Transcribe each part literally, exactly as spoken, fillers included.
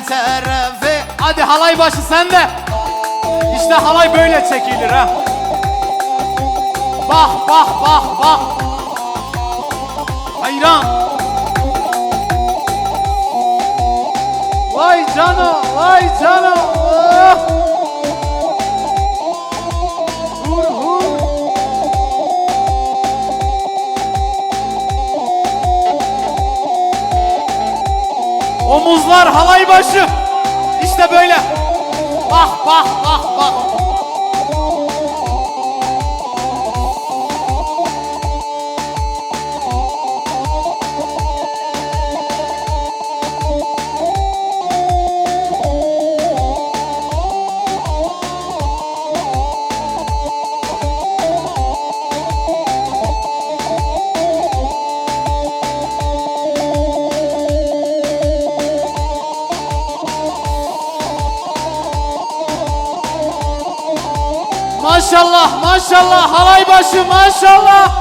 Terefê. Hadi halay başı sen de. İşte halay böyle çekilir ha. Bak, bak, bak, bak. Hayran. Vay cano, vay cano. Oh. Hur, hur. Omuzlar halay başı. İşte böyle. Bak, bak, bak, bak. Maşallah, maşallah, halay başı, maşallah.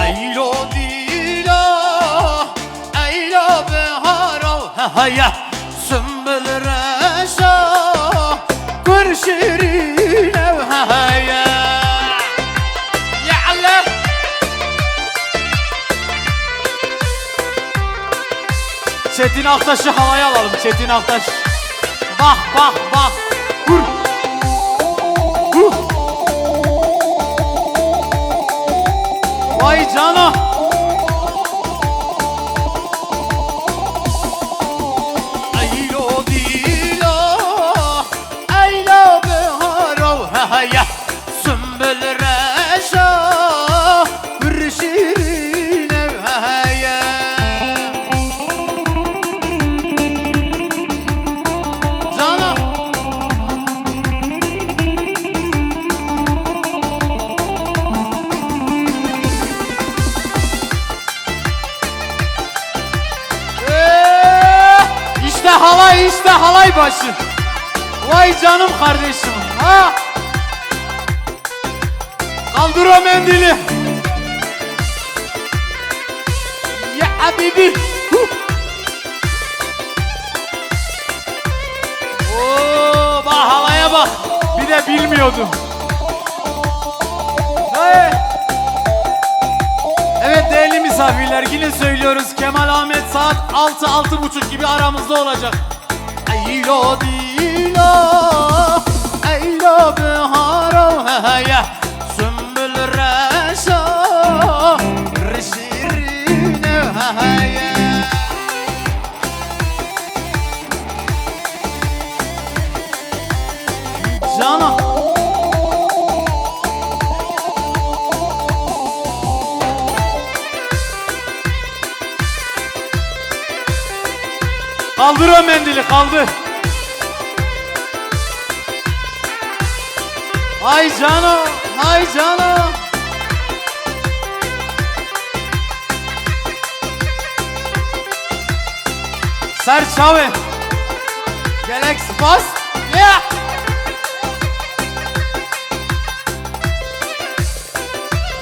Eylo dîlo, eylo biharo, he, he, ye. Sümbül reşo, kur şirîn ev, he, he, ye. Ya Allah. Çetin Aktaş'ı havaya alalım, Çetin Aktaş. Bak, bak, bak. Vur. Huh. Vay cana. Eylo dilo, eylo biharo, he, he, ye. Sümbül reşo, bir şirîn ev heye. Cana. Ee, işte halay, işte halay başı. Vay canım kardeşim. Ha? Kaldır o mendili. Ya habibi. Huh. Oo, bak halaya bak. Bir de bilmiyordum. Hey. Evet değerli misafirler, yine söylüyoruz. Kemal Ahmet saat altı, altı buçuk gibi aramızda olacak. Eylo dîlo, eylo biharo heye, sümbül reşo, rişîrîne heye. Cana. Kaldır o mendili, kaldır. Ay cano, ay cano. Ser çavê. Gelek spas. Ya.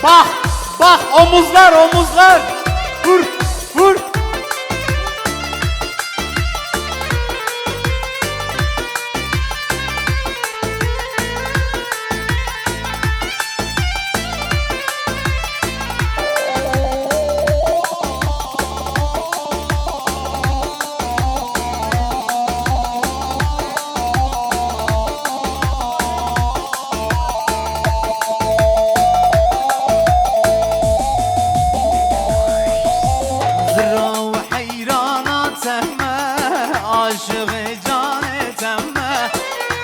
Bak, bak, omuzlar, omuzlar. Vur, vur. Zira û heyrana te me, aşiqê canê te me.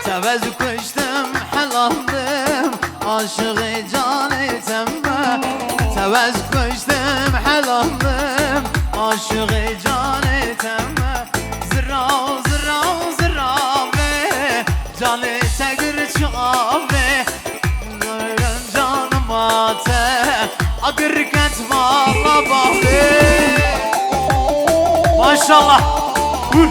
Te vez kuştim, helandim, aşiqê canê te me. Te vez kuştim, helandim, aşiqê canê te me. Zira û zira û zira be, canê te gir çavê. Canıma te agir ket mala bavê. Baş Maşallah. Huh.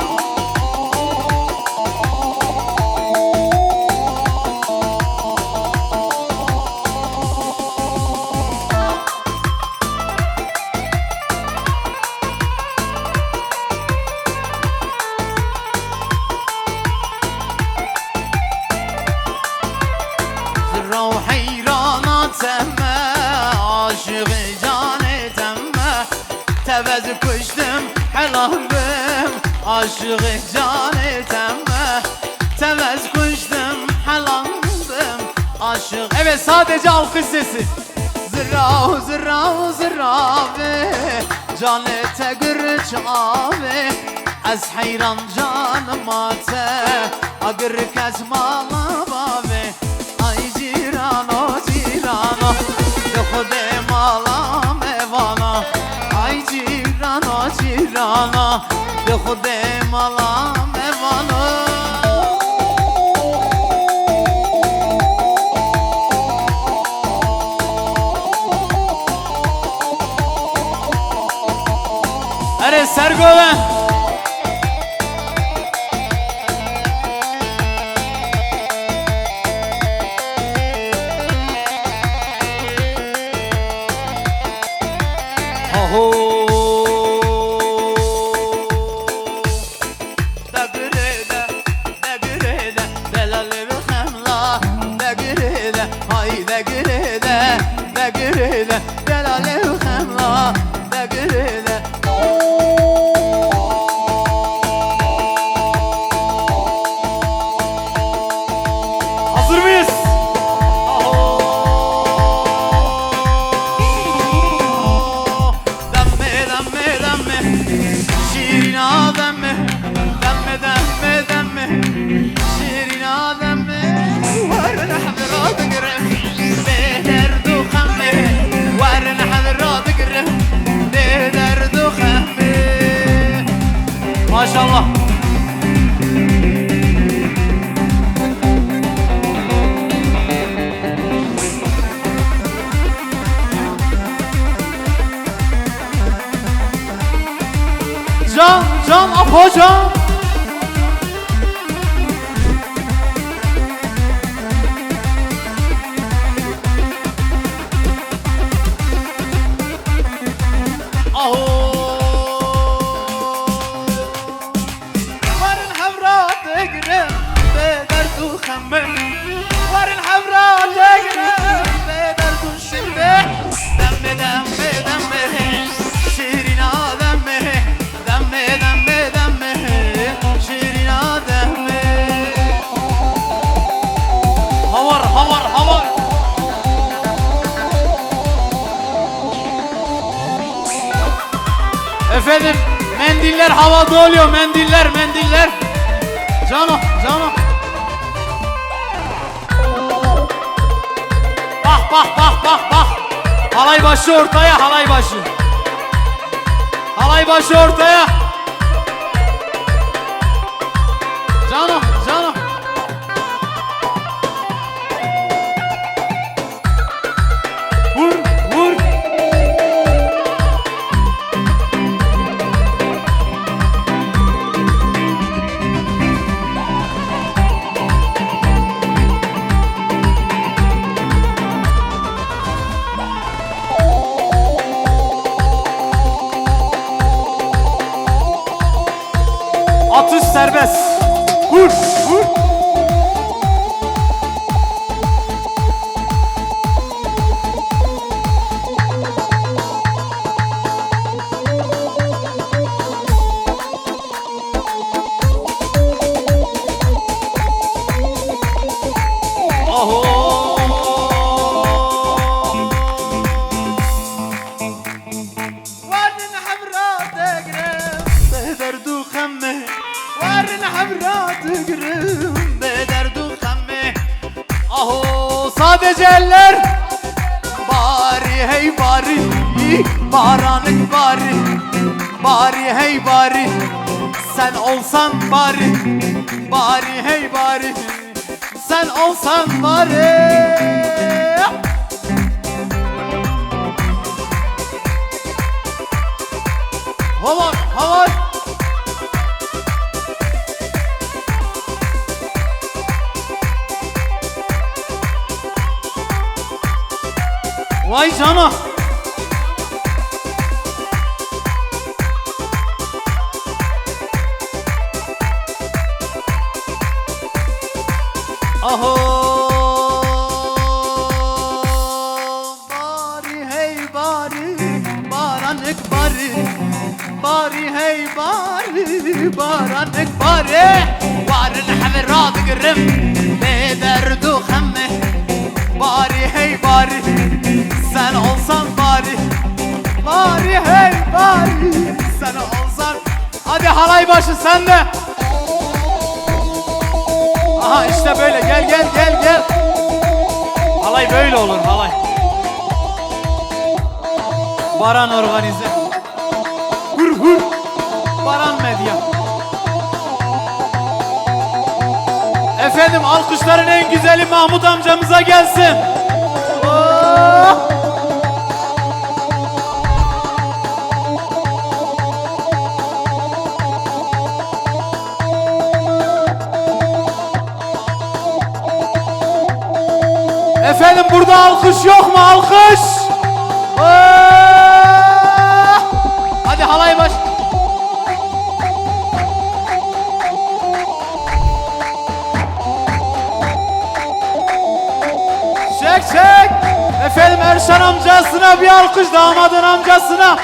Zira û heyrana te me, aşiqê canê te me. Tev ez kuştim helan bim, aşiqê canê te me. Tev ez kuştim helan bim, aşiq. Evet, sadece alkış sesi. Zirav, zirav, ziravê, canê te gir çavê. Ez heyran canima te, agir kes mala bavê. Ay cîrano, cîrano, di xudê mala me vana. Ay cîrano, cîrano, di xudê mala me vana. Erê sergo be. Aho. Degirê de, degirê de, delalê bi xemla. Degirê de, hay degirê de, degirê de, delalê bi xemla. Degirê de. Hazır mıyız? Aho. Demme, demme, demme. Şîrîna demme. Demme, demme, demme. Şîrîna demme. Werin hevra digirim. Bê derd û xemê. Werin hevra digirim. Bê derd û xemê. Maşallah. Can, can, Apo can. Aho. Werin hevra digrin bi derd û xemê. Werin hevra digrin bi derd û şirvê. Demme, demme, demme, şîrîna demme. Demme, demme, demme, şîrîna demme. Hawar, hawar, hawar. Efendim, mendiller havada oluyor, mendiller, mendiller. Cano, cano. Bak, bak, bak, bak, bak. Halay başı ortaya, halay başı. Halay başı ortaya. Cano, cano. Vur, vur. Atış serbest. Vur, vur. Aho. Werin hevra digrin bi derd û xemê. Werin hevra digrin bi derd û xemê. Aho, sadece eller. Barî hey barî, baranik barî. Barî hey barî, sen olsan barî. Barî hey barî, sen olsan barî. Havar, havar. Ay cana. Aho. Barî hey barî, baranek barî. Barî hey barî, baranek barî. Warin hevê radigirim, bê derd û xemê. Barî hey barî, sen olsan barî. Barî hey barî, sen olsan. Hadi halay başı sende. Aha, işte böyle. Gel, gel, gel, gel. Halay böyle olur, halay. Baran organize. Hur hur. Baran Medya. Efendim, alkışların en güzeli Mahmut amcamıza gelsin. Oh! Efendim, burada alkış yok mu? Alkış! Oh! Hadi halay baş. Çek, çek. Efendim, Erşan amcasına bir alkış, damadın amcasına.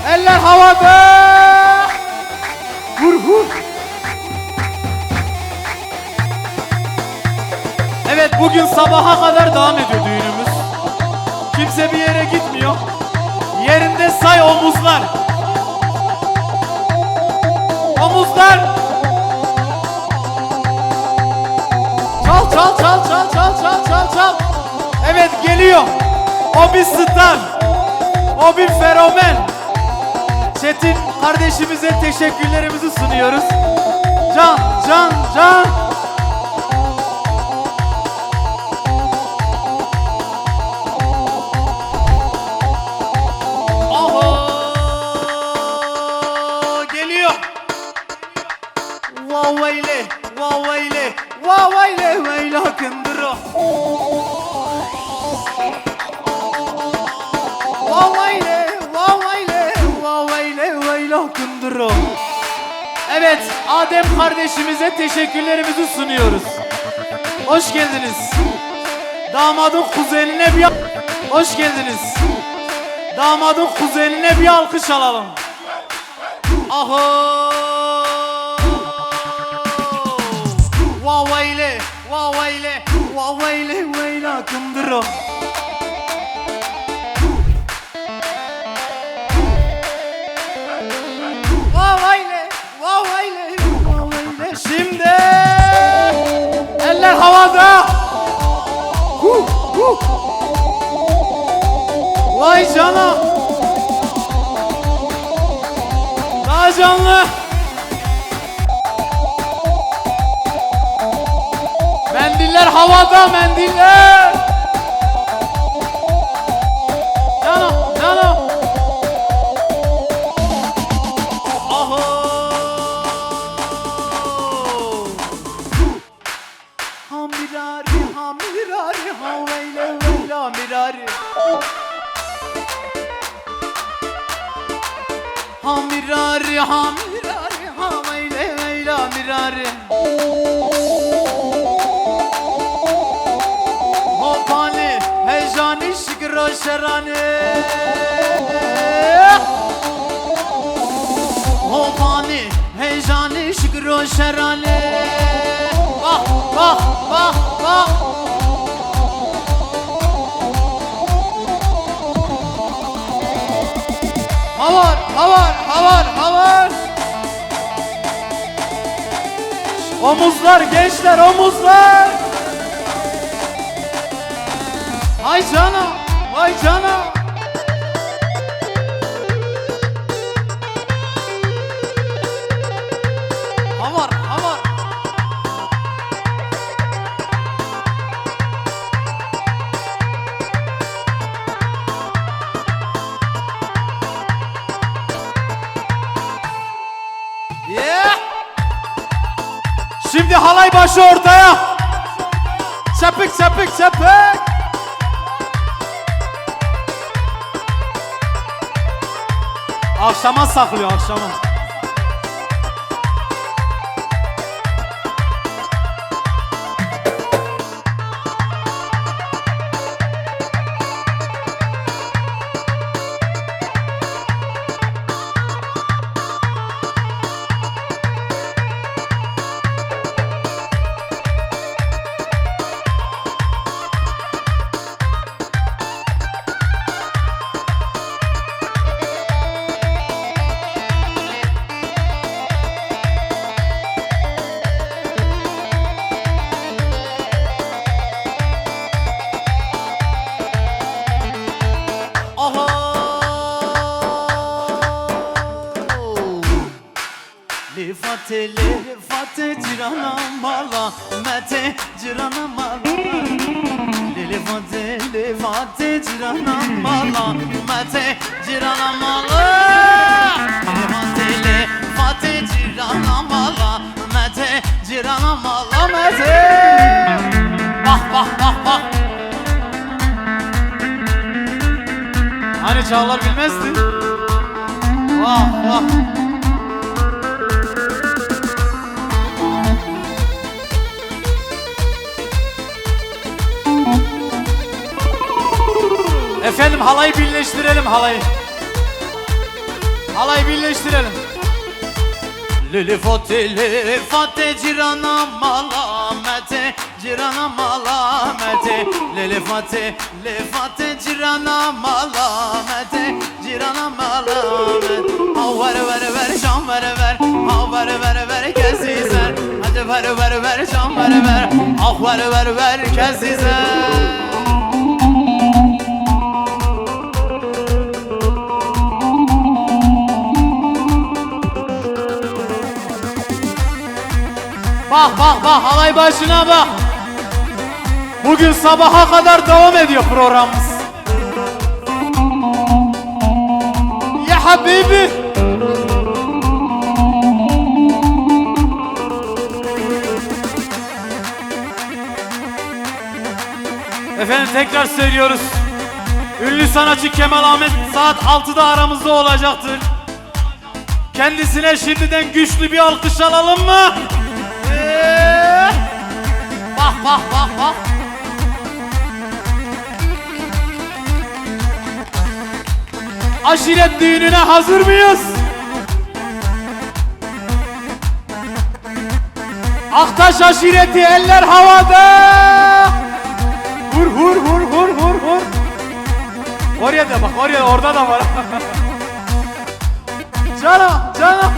Eller havada. Hur hur. Evet, bugün sabaha kadar devam ediyor düğünümüz. Kimse bir yere gitmiyor. Yerinde say omuzlar. Omuzlar. Çal, çal, çal. Evet, geliyor. O bir star. O bir fenomen. Çetin kardeşimize teşekkürlerimizi sunuyoruz. Can, can, can. Oho, geliyor. Wa weyle, wa weyle, wa weyle, weyla kindiro. Wa weyle, wa weyle, wa weyle, weyla kindiro. Evet, Adem kardeşimize teşekkürlerimizi sunuyoruz. Hoş geldiniz. Damadın kuzenine bir, hoş geldiniz. Damadın kuzenine bir alkış alalım. Aho! Wa weyle, wa weyle, wa weyle, weyla kindiro. Wa weyle, wa weyle, wa weyle. Şimdi eller havada. Hu, hu. Vay cana. Daha canlı. Mendiller havada, mendiller. Cano, cano. Aho. Ha mirari, ha mirari, ha weyle weyla mirari. Ha mirari, ha mirari, ha weyle weyla mirari. Hopali, hejani şikiro şerani. Hopali, hejani şikiro şerani. Bak, bak, bak, bak. Havar, havar, havar, havar. Omuzlar gençler, omuzlar. Hay cana, vay cana. Havar, havar. Yeah! Şimdi halay başı ortaya. Çepik, çepik, çepik. Akşama saklıyor, akşama. Aha! Lê Fatê, lê Fatê, cîrana mala me tê, cîrana mala. Lê, lê Fatê, lê Fatê, cîrana mala me tê, cîrana mala. Lê Fatê, lê Fatê, cîrana mala me tê, cîrana mala me tê. Bak, bak, bak, bak. Hani Çağlar bilmezdi? Vah, vah. Efendim, halayı birleştirelim, halayı. Halayı birleştirelim. Lili Fatih, Lili Fatih, cîrana mala me tê, cîrana mala me tê. Lili Fatih, Lili Fatih, cîrana mala me tê, cîrana mala me tê. Haw ver ver ver, şam ver ver, haw ver ver ver, kesî ser. Hadi ver ver ver, şam ver ver, ah ver ver ver, kesî ser. Bak, bak, bak, halay başına bak. Bugün sabaha kadar devam ediyor programımız. Ya habibi. Efendim, tekrar söylüyoruz. Ünlü sanatçı Kemal Ahmet saat altıda aramızda olacaktır. Kendisine şimdiden güçlü bir alkış alalım mı? Ee, bak, bak, bak, bak. Aşiret düğününe hazır mıyız? Aktaş aşireti, eller havada. Hur, hur, hur, hur, hur, hur. Oraya da bak, oraya, orada da var. Canım, canım.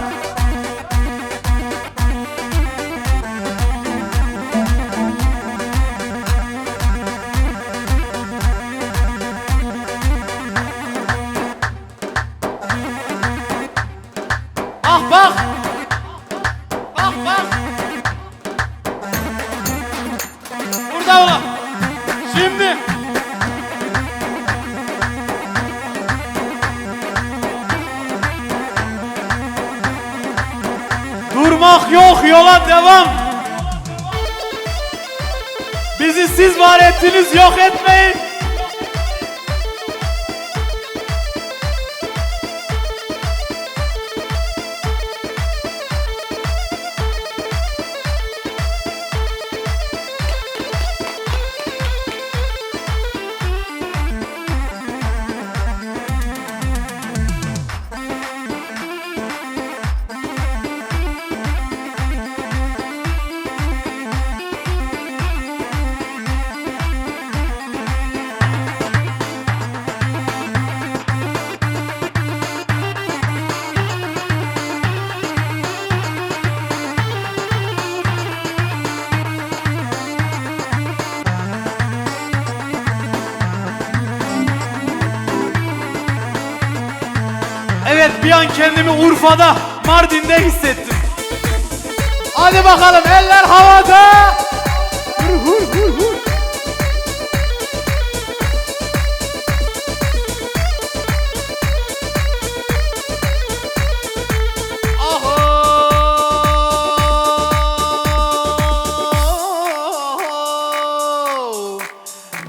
Bak, bak. Bak, bak. Burada ola. Şimdi. Durmak yok, yola devam. Bizi siz var ettiniz, yok etmeyin. Evet, bir an kendimi Urfa'da, Mardin'de hissettim. Hadi bakalım, eller havada. Hur, hur, hur, hur. Aho!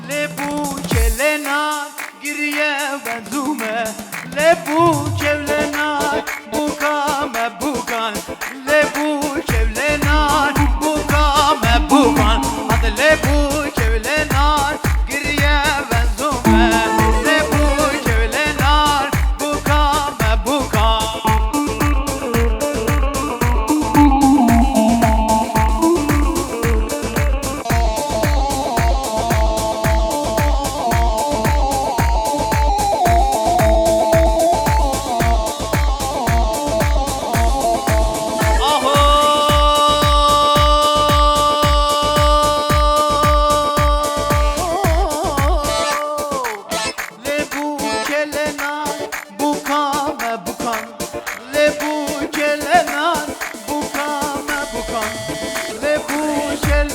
Lê bû kelena giriye benzûme. Lê bû kevlena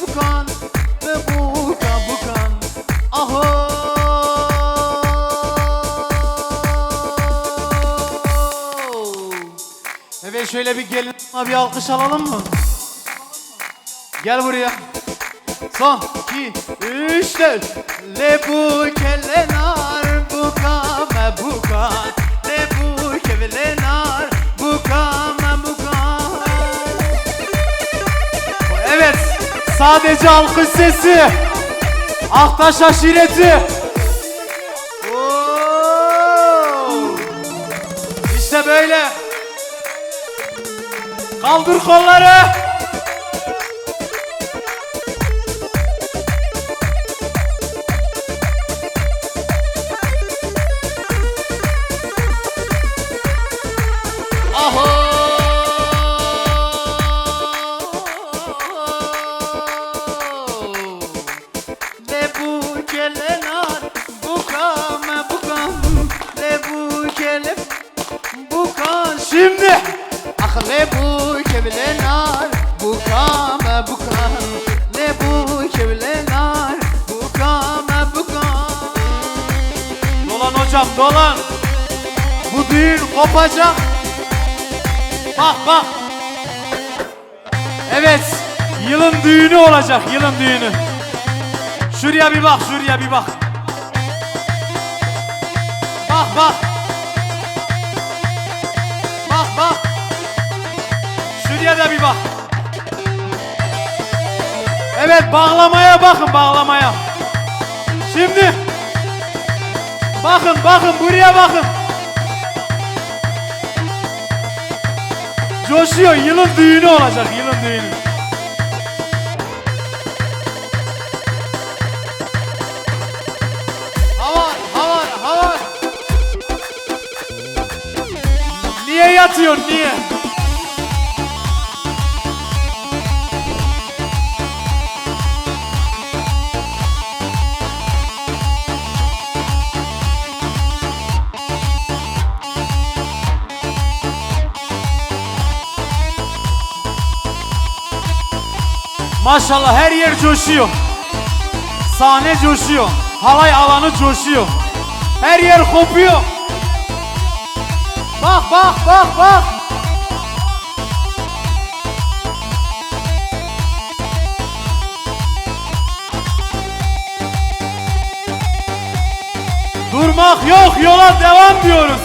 Bukan, ve bukan, bukan. Aho. Evet, şöyle bir gelin, bir alkış alalım mı? Gel buraya. Son, iki, üç, dört. Lê bûke lê nar bûka me bûka. Lê bûke lê nar bûka me bûka. Evet, sadece alkış sesi. Aktaş aşireti. Oo! İşte böyle. Kaldır kolları. Aho! Lê bûke lê nar, bûka me bûka. Lê bûke lê bûka. Şimdi. Ah lê bûke lê nar, bûka me bûka. Lê bûke lê nar, bûka me bûka. Dolan hocam, dolan. Bu düğün kopacak. Bak, bak. Evet, yılın düğünü olacak, yılın düğünü. Şuraya bir bak, şuraya bir bak. Bak, bak. Bak, bak. Şuraya da bir bak. Evet, bağlamaya bakın, bağlamaya. Şimdi bakın, bakın, buraya bakın. Coşuyor, yılın düğünü olacak, yılın düğünü. Havar, havar, havar. Niye yatıyorsun, niye? Maşallah, her yer coşuyor. Sahne coşuyor. Halay alanı coşuyor. Her yer kopuyor. Bak, bak, bak, bak. Durmak yok, yola devam diyoruz.